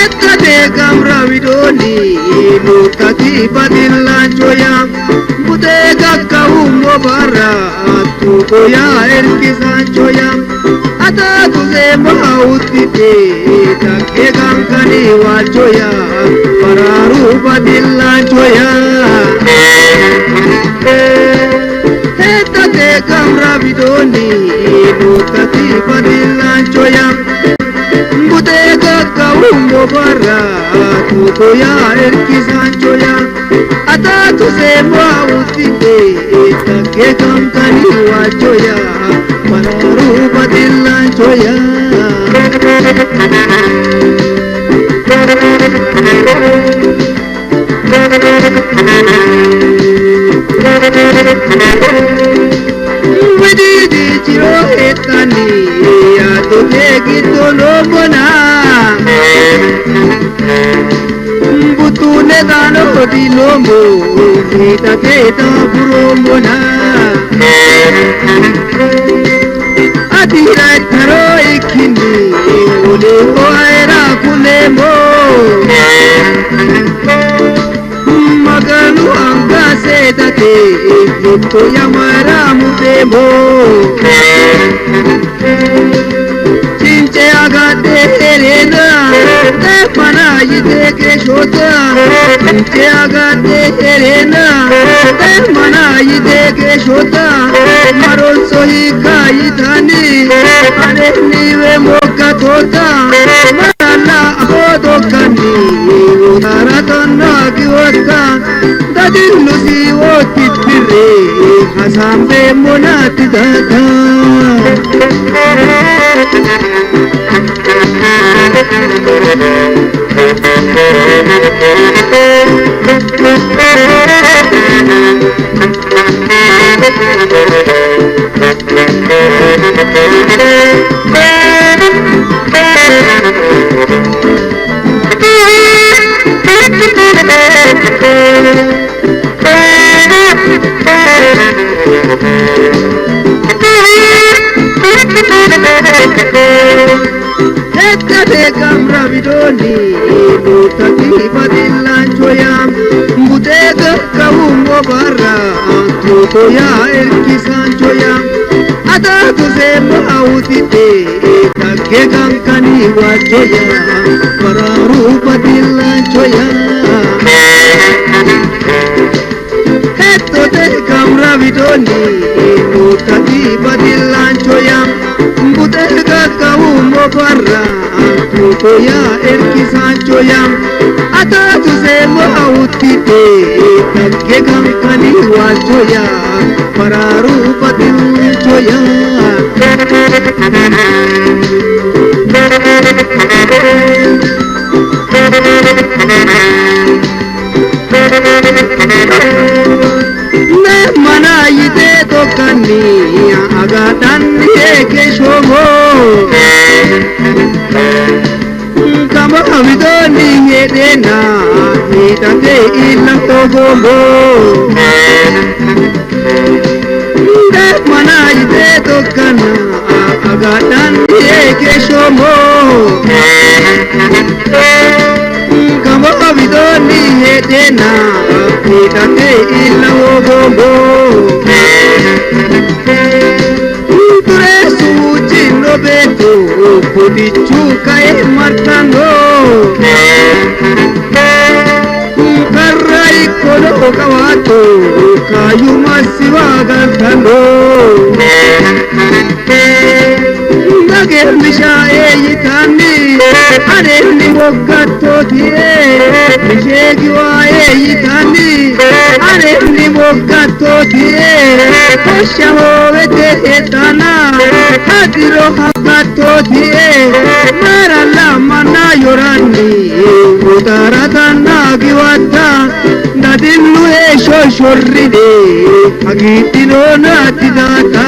Eqqate gamra widoonni nuuttati baxillaanchoya butee gakka'ummo barra tuutoya erkisaanchoya ataatu seemma uttite takke kankani waalchoya baraaru baxillaanchoya. Eqqate gamra widoonni nuuttati baxillaanchoya. Butee gagga'ummo barra tuutoya erkisaanchoya ataatu seemma uttite takke kankani waalchoya baraaru baxillaanchoya. Widiidi jiroo heexxanni yaaddote giddo loombona. Butuune xaano diloombo hiixate daafurombona. Ati hiraytaro ikkinni woleho ayira kuleemmo. Maganu anga seedate hexxo yamara mudheemmo. Cince agadhe heereena teeffana yitee geeshshoota. Cince agadhe heereena teeffana yitee geeshshoota. Maronso hiikka yitanni anenniwe moggatoota. Maralla afoo dokkanni wotaaratanna giwotta. Dadillu siiwootti tirree hasaambeemmo naatti daata. Eqqate gamra widoonni nuuttati baxillaanchoya butee gakka'ummo barra tuutoya erkisaanchoya ataatu seemma utite takke kankani waalchoya baraaru baxillaanchoya. Hexxote gamra widoonni nuuttati baxillaanchoya butee gakka'ummo barra tuutoya erkisaanchoya ataatu seemma uttite takke kankani waalchoya baraaru baxillaanchoya. Mana yitee tokkanni agaadhanni eeggeshoomo. Kama widoonni heedheena hiixate illa hoogoombo. Mana yitee tokkanna agaadhanni eeggeshoomo. Kama widoonni heedheena hiixate illa hoogoombo. Dureessu jinno beektu budichu ka'e martanno. Karra ikkono qabaatto kaayyuma siwa galtanno. Nagee yitanni anenni moggattootiye mishee giwaa'ee yitanni anenni moggattootiye hoshsha hoowete heexxana hadiro hakkattootiye Fajjoranni uxaaratanna giwatta dadillu heeshsho shorrine hagiidhinoona didaata.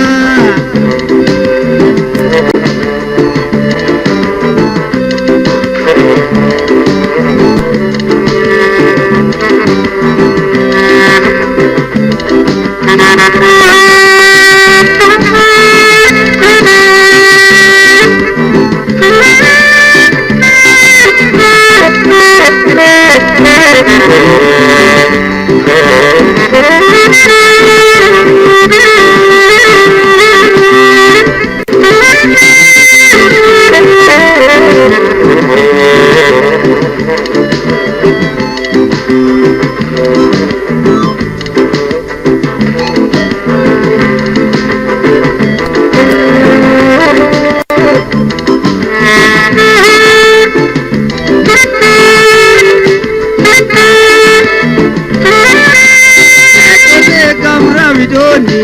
Gamra widoonni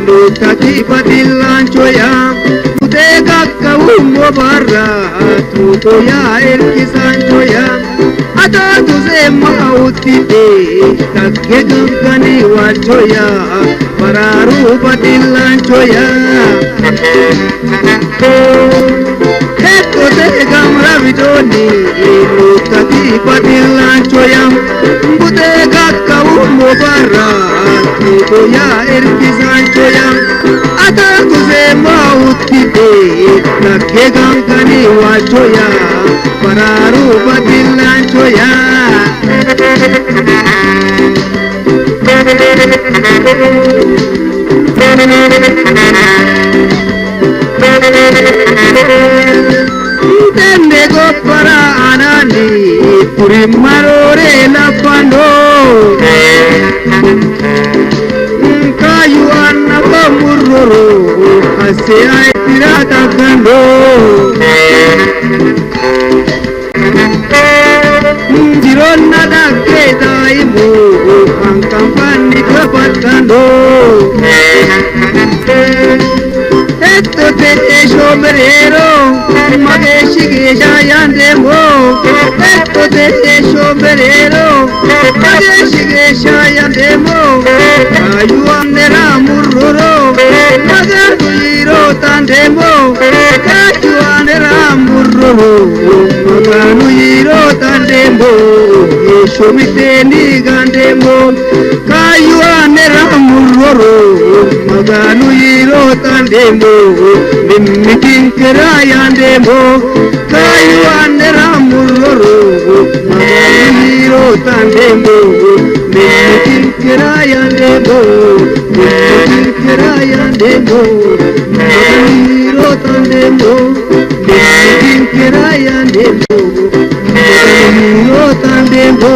luuttati baxillaanchoya mutee gakkawummo barra tuutoya erkisaanchoya ataatu seemma uttidhe tagge gangani waalchoya baraaruu baxillaanchoya. Hekkote gamra widoonni luuttati baxillaanchoya mutee gakkawummo barra tuutoya erkisaanchoya ataatu seemma uttidhe tagge gangani waalchoya baraaruu baxillaanchoya. Tenne gobbara aananni kurimmaroore labbanno. Kaayyu annafa murroro asse ayitira dagganno. Jironna dhagge daa'imu hanqanfanni taphattanno. Hexxote heeshsho mereero mageeshshi geeshsha yaandeemmo. Hexxote heeshsho mereero mageeshshi geeshsha yaandeemmo. Kaayyu anera murroro maganu yiiro xaandeemmo. Kaayyu anera murroro maganu yiiro xaandeemmo. Heeshsho mitteenni gaandeemmo. Kaayyu anera murroro maganu yiiro xaandeemmo. Mimmitinkera yaandeemmo. Kaayyu anera murroro maganu yiiro xaandeemmo. Mimmitinkera yaandeemmo. Mimmitinkera yaandeemmo. Maganu yiiro xaandeemmo. Mimmitinkera yaandeemmo. Maganu yiiro xaandeemmo.